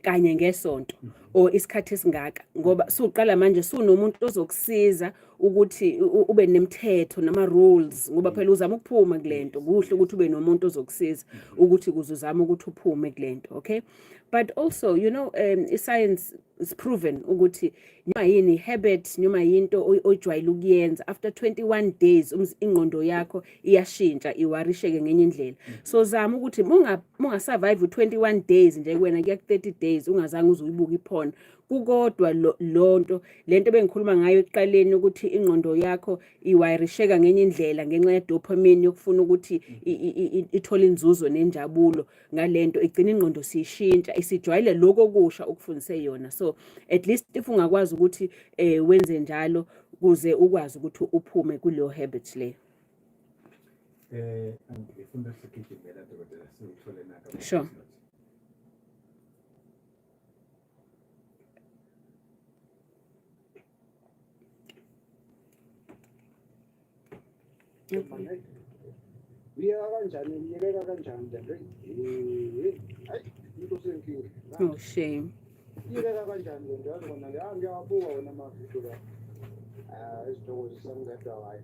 kanye ngesonto or isikhathi esingaka, ngoba suqala manje sunomuntu ozokusiza ukuthi ube nemithetho nama rules, ngoba phela uzama ukuphuma kulento, kuhle ukuthi ube nomuntu ozokusiza ukuthi kuze uzame ukuthi uphume kulento, okay. But also, science is proven ukuthi noma yini habit noma yinto oyijwayele ukuyenza after 21 days ingqondo yakho iyashintsha iwarisheke ngenye indlela. So zama ukuthi munga survive 21 days nje kuwena kuya ku 30 days ungazange uze uyibuke iporn. Kukodwa lonto lento bengikhuluma ngayo ekuqaleni ukuthi ingqondo yakho iwayirisheka ngenye indlela ngenxa ye-dopamine yokufuna ukuthi ithole inzuzo nenjabulo ngalento, igcina ingqondo siyishintsha isijwayele lokho okusha okufundise yona. So at least if ungakwazi ukuthi wenze njalo kuze ukwazi ukuthi uphume kuleyo habit leyo. Ngifuna sigijimela dokotela siwuthole naka. Sure. Uyeka kanjani uyekeka kanjani le nto hayi umuntu usenkinga. Oh shame. Iyekeka kanjani le nto yazi kona ya ngiyawabuka wona amavidiyo la. Ah izithokozisa ngedwa hayi.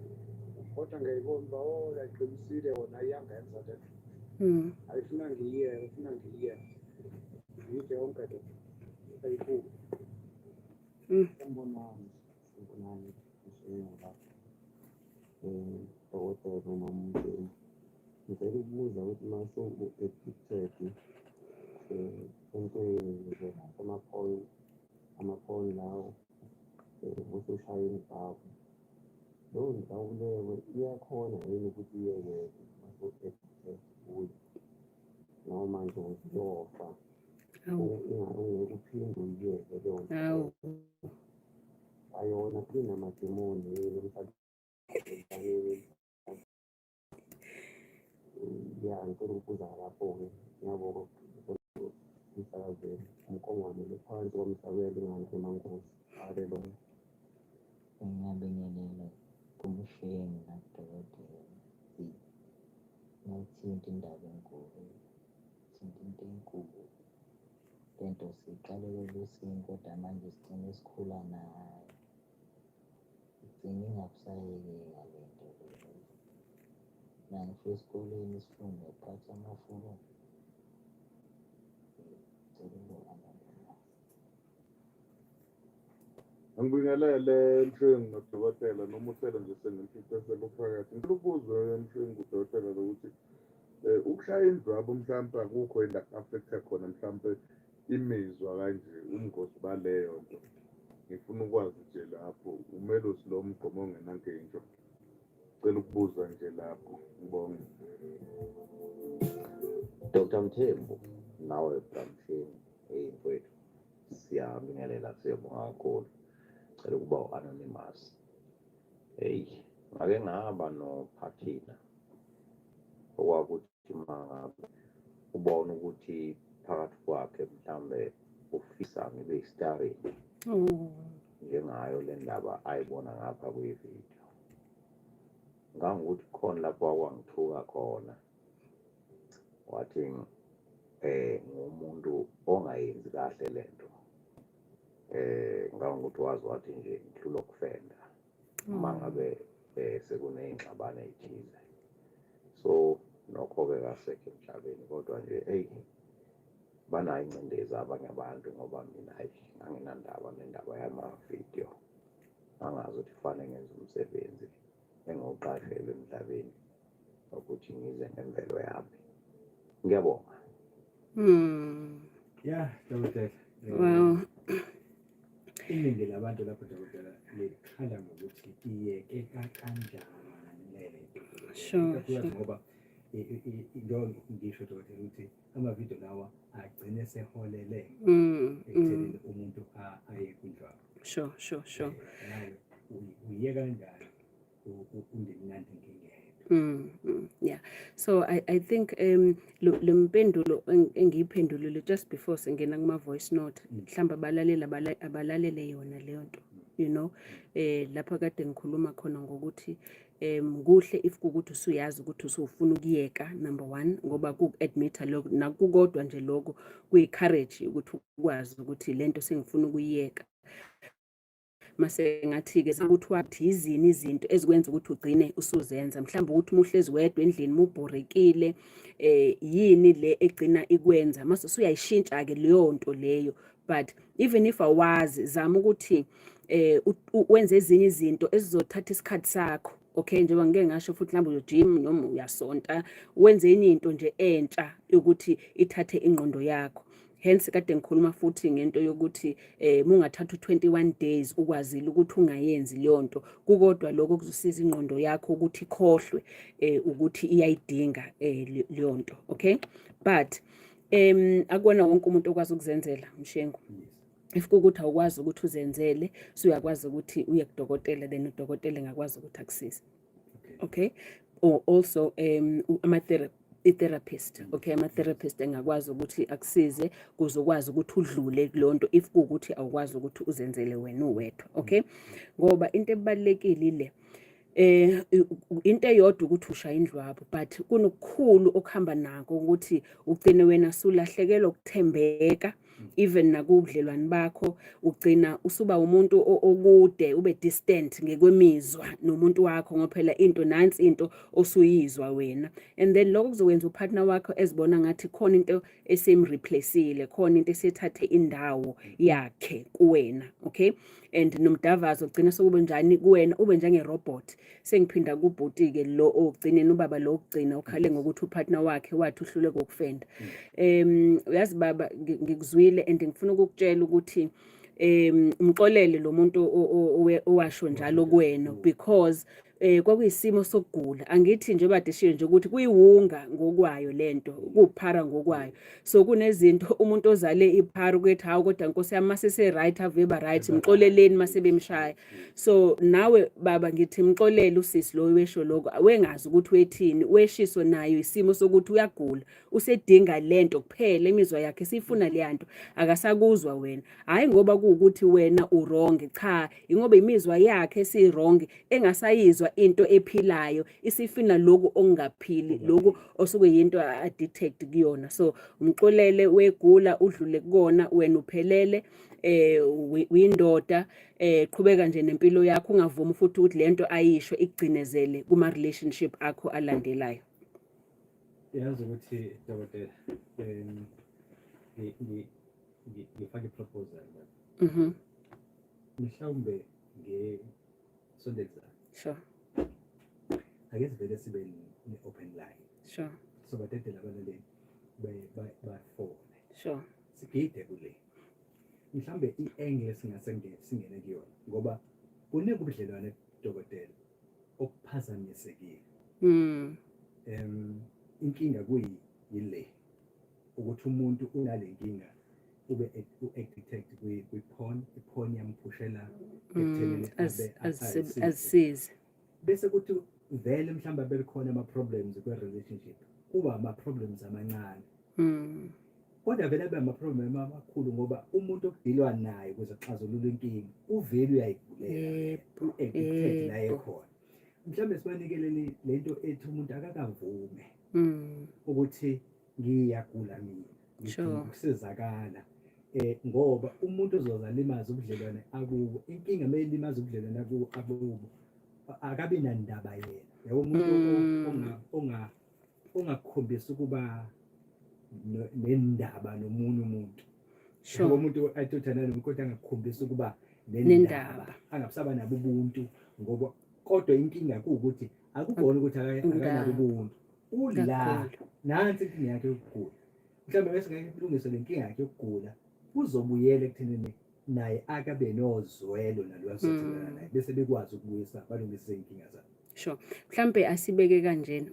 Kodwa ngiyayibona uba oh laqinisile wona iyangenza le nto. Ayifuna ngiyiyeke ufuna ngiyiyeke. Ngiyide yonke le ayibuki. Sanibonani, sanibonani, mshayeli dokotela uMamumtsheni. Ngicela ukubuza ukuthi uma usu-addicted entweni nje ama-porn, ama-porn lawo usushaya indlwabu. Leyo ndlwabu leyo iyakhona yini ukuthi iyekeke uma usu-addicted kuyo noma nje uyofa ungeke uphinde uyiyeke leyo nto leyo. Kwayona inamadimoni yini mhlawumbe? Ya, ngicela ukubuza lapho-ke. Ngiyabonga emsakazweni. Umkongwane lo phansi kwamsakela ingane emankosi. Haleluya. Ngiyabingelela kumshengu nakudokotela. Ngayithinta indaba enkulu, thinta into enkulu. Lento siyiqale kwelusini kodwa manje sigcine sikhula nayo. Igcine ingakusayekeka le nto le. Nangisho esikoleni sifunde ukuphatha amafoni. Ngicela ukubonga. Angibingelele Mshengu nodokotela noma uhlelo nje sengimfice sekuphakathi. Ngicela ukubuza Mshengu udokotela lokuthi ukushaya indlwabu mhlampe akukho yini la ku-affect-a khona mhlampe imizwa kanje ubungozi baleyo nto. Ngifuna ukwazi nje lapho umelusi lo mgqomo ongenankintsho. Cela ukubuza nje lapho ngibonge. Dr Mthembu nawe Bra Mshengu hey mfowethu siyabingelela siyabonga kakhulu cela ukuba u-anonymous hey ngake ngaba nophathina okwakuthi uma ngabe ubona ukuthi phakathi kwakhe mhlawumbe ufisa ngibe isitarini njengayo le ndaba ayibona ngapha kwividiyo ngangokuthi khona lapho wakwangithuka khona wathi ngumuntu ongayenzi kahle lento ngangokuthi wazi wathi nje ngihlulwa ukufenda uma ngabe sekuney'ngxabano ey'thize so nokho-ke kasekho emhlabeni kodwa nje eyi banayo ingcindezi abanye abantu ngoba mina hayi anginandaba nendaba yamavidiyo angazi ukuthi kufanele ngenze umsebenzi engiwuqashelwe emhlabeni ukuthi ngize ngemvelo yami ngiyabonga. Yeah, dokotela. Wow. Iningi labantu lapho dokotela likhala ngokuthi iyekeka kanjani le nto. Sure. Ngoba njengoba ngisho dokotela ukuthi amavidiyo lawa agcine seholele ekuthenini umuntu aye kwindlwabu. Sure. Nawe uyeka kanjani ungemnandi ngingedwa? Yeah. So I think le mpendulo engiyiphendulile just before singena kuma voice note mhlawumbe abalaleli abalalele yona leyo nto lapha kade ngikhuluma khona ngokuthi kuhle if kukuthi usuyazi ukuthi usufuna ukuyeka number 1 ngoba ku-admit-a lokho nakukodwa nje lokho kuyi-courage ukuthi ukwazi ukuthi lento sengifuna ukuyiyeka. Mase ngathi-ke ukuthi wathi yizini izinto ezikwenza ukuthi ugcine usuzenza, mhlawumbe ukuthi uma uhlezi wedwa endlini mubhorekile yini le egcina ikwenza, mase usuyayishintsha-ke leyo nto leyo. But even if awazi, zama ukuthi wenze ezinye izinto ezizothatha isikhathi sakho. Okay, njengoba ngike ngasho futhi mhlawumbe uyo-gym noma uyasonta, wenze enye into nje entsha yokuthi ithathe ingqondo yakho. Hence kade ngikhuluma futhi ngento yokuthi mungathatha u21 days ukwazile ukuthi ungayenzi leyo nto, kukodwa lokho kuzosiza ingqondo yakho ukuthi ikhohlwe ukuthi iyayidinga leyo nto, okay? But akuwona wonke umuntu okwazi ukuzenzela, Mshengu. If kuwukuthi awukwazi ukuthi uzenzele, suyakwazi ukuthi uye kudokotela, then udokotela engakwazi ukuthi akusize, okay? Or also ama i-therapist, okay, ama-therapist engakwazi ukuthi akusize kuze ukwazi ukuthi udlule kuleyo nto if kuwukuthi awukwazi ukuthi uzenzele wena uwedwa, okay? Ngoba into ebalulekile ile into eyodwa ukuthi ushaya indlwabo, but kunokukhulu okuhamba nako ukuthi ugcine wena sulahlekelwa ukuthembeka even nakubudlelwane bakho. Ugcina usuba umuntu okude, ube distant ngekwemizwa nomuntu wakho, ngoba phela into nansi into osuyizwa wena, and then lokho kuzokwenza upartner wakho ezibona ngathi khona into esemreplaceile, khona into esethathe indawo yakhe kuwena, okay? And nomdavazo ugcina sokube njani kuwena, ube njenge-robot. Sengiphinda kubhuti-ke lo ogcineni, ubaba lo okugcina ukhale ngokuthi upartner wakhe wathi uhluleke ukufenda. Uyazi baba, ngikuzwile and ngifuna ukukutshela ukuthi umxolele lo muntu owasho njalo kuwena, because kwakuyisimo sokugula. Angithi njengoba deshiyo nje ukuthi kuyiwunga ngokwayo lento, kuphara ngokwayo. So kunezinto umuntu ozale iphara ukuthi hawu, kodwa Nkosi yami, mase se right, ave ba right. Mxoleleni mase bemshaya. So nawe baba, ngithi mxolele usisi lo wesho lokho, wengazi ukuthi wethini, weshiso nayo isimo sokuthi uyagula, usedinga lento kuphela, imizwa yakhe sifuna leyanto, akasakuzwa wena. Hayi ngoba kuwukuthi wena uwrong, cha, ingoba imizwa yakhe si-wrong, engasayizwa into ephilayo, isifina lokhu okungaphili, lokhu osuke yinto addicted kuyona. So umxolele, wegula, udlule kukona, wena uphelele, uyindoda. Qhubeka nje nempilo yakho, ungavumi futhi ukuthi lento ayisho ikugcinezele kuma relationship akho alandelayo. Yazi ukuthi dokotela, ngifake i-proposal la. Mhlawumbe ngesonto elizayo ake sivele sibe ne-open line, so badedele abalaleli bafone, sigide kule mhlawumbe i-angle esingase singene kuyona, ngoba kuningi ubudlelwane, dokotela, obuphazamisekile. Inkinga kuyile ukuthi umuntu unale nkinga, ube u-addicted kwi-porn, i-porn yamphushela ekuthenini abe azisize. Bese kuthi vele mhlawumbe bekhona ama-problems kwe-relationship, kuba ama-problems amancane, kodwa vele abe ama-problem amakhulu, ngoba umuntu okudilwa naye ukuze kuxazulule inkinga uvele uyayigulela, u-addicted la ekhona. Mhlawumbe sibanikelele lento ethi umuntu akakavume ukuthi ngiyagula mina, ngidinga ukusizakala, ngoba umuntu uzoza alimaze ubudlelwane akubo. Inkinga meyilimaza ubudlelwane akubo, akabi nandaba yena, yabo, umuntu ongakhombisi ukuba nendaba nomunye umuntu. Yabo, umuntu athi uthandana nomuntu kodwa angakhombisi ukuba nendaba, Nendaba. angabusaba nabo ubuntu, ngoba kodwa inkinga kuwukuthi akubona ukuthi akanabo ubuntu, ula Kakhulu. nansi inkinga yakhe yokugula. Mhlawumbe bese ngeke kulungiswe le nkinga yakhe yokugula, uzobuyela ekuthenini naye akabe nozwelo nalo asothandana naye, bese bekwazi ukubuyisa, balungise iy'nkinga zabo. Sure. Mhlambe asibeke kanjena.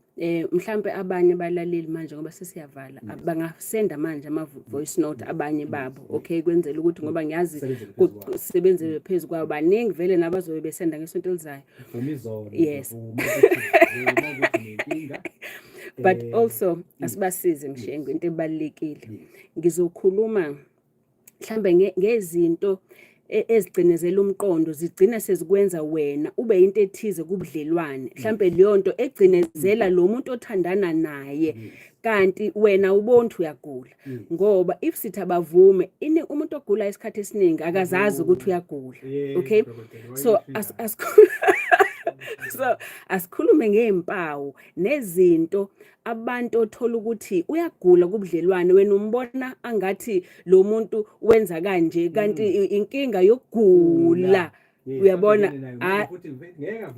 Mhlambe abanye abalaleli manje, ngoba sesiyavala, bangasenda manje ama voice note abanye babo. Okay, kwenzela ukuthi, ngoba ngiyazi Sebenzele phezu kwawo. Sebenzele phezu kwawo, baningi vele nabazobe besenda ngesonto elizayo. Vuma izono. Vuma ukuthi nenkinga. But also asibasize, Mshengu, into ebalulekile. Ngizokhuluma mhlambe ngezinto ezigcinezela umqondo, zigcina sezikwenza wena ube into ethize kubudlelwane, mhlambe leyo nto egcinezela lo muntu othandana naye, kanti wena ubona ukuthi uyagula. Ngoba if sithi abavume ini, umuntu ogula isikhathi esiningi akazazi ukuthi uyagula. Okay, Dokotela, so wayisho as, indaba. So asikhulume ngezimpawu nezinto abantu othola ukuthi uyagula kubudlelwane, wena umbona angathi lo muntu wenza kanje, kanti inkinga yokugula. Uyabona,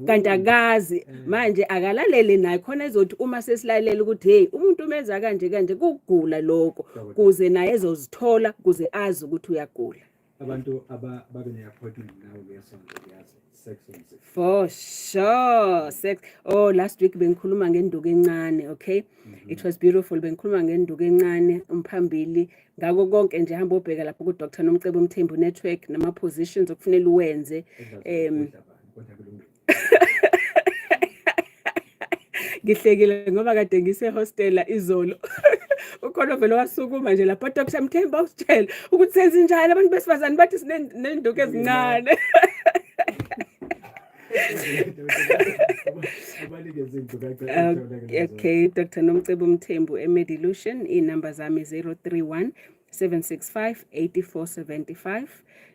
kanti akazi manje akalalele naye khona ezothi uma sesilalela ukuthi hey umuntu umenza kanje kanje kugula lokho kuze naye ezozithola kuze azi ukuthi uyagula. Abantu ababe ne-appointment nawe ngesonto uyazi sex on six. For sure. Sex. Oh, last week bengikhuluma ngenduku encane, okay? It was beautiful. Bengikhuluma ngenduku encane umphambili ngako konke nje hamba obheka lapho ku Dr. Nomcebo Mthembu Network nama positions okufanele uwenze. Kodwa kulungile. Ngihlekile ngoba kade ngise hostela izolo. Ukhona vele wasukuma nje lapha Dr. Mthembu awusitshele ukuthi senze njani abantu besifazane bathi sinenduku ezincane. Okay, Dr. Nomcebo Mthembu eMedilution, iy'namba zami 031 765 8475,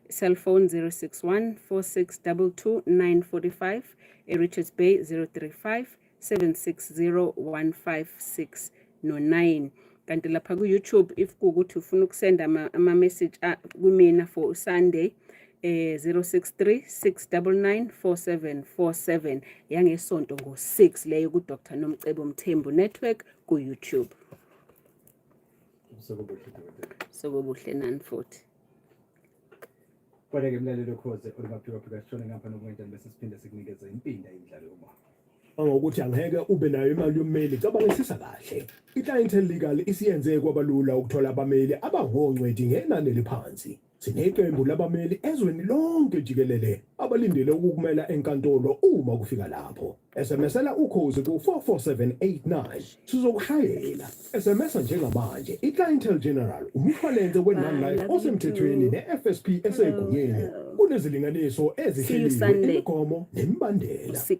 cell phone 061 4622 945, eRichards Bay 035 760 156 no-9. Kanti lapha ku-YouTube if kuwukuthi ufuna ukusenda ama-message kumina for Sunday 063 699 4747 yangesonto ngo-6 leyo ku-Dr Nomcebo Mthembu Network ku-YouTube. Ubusuku obuhle dokotela. Ubusuku obuhle nani futhi. Kodwa-ke mlaleli okhoze olumaphikaphika sishone ngapha nokungenjani bese siphinde sikunikeze impinda imidlalo yomoya. Ngokuthi angeke ube nayo imali yommeli cabangisisa kahle. I-Clientele Legal isiyenze kwabalula ukuthola abameli abangongcweti ngenani eliphansi. Sineqembu labameli ezweni lonke jikelele abalindele ukukumela enkantolo uma kufika lapho. SMSela ukhozi ku-44789 sizokushayela. SMS njengamanje i-Clientele General umshwalense we-Non-Life osemthethweni ne-FSP esegunyeni kunezilinganiso ezihleliwe, imigomo nemibandela. 6.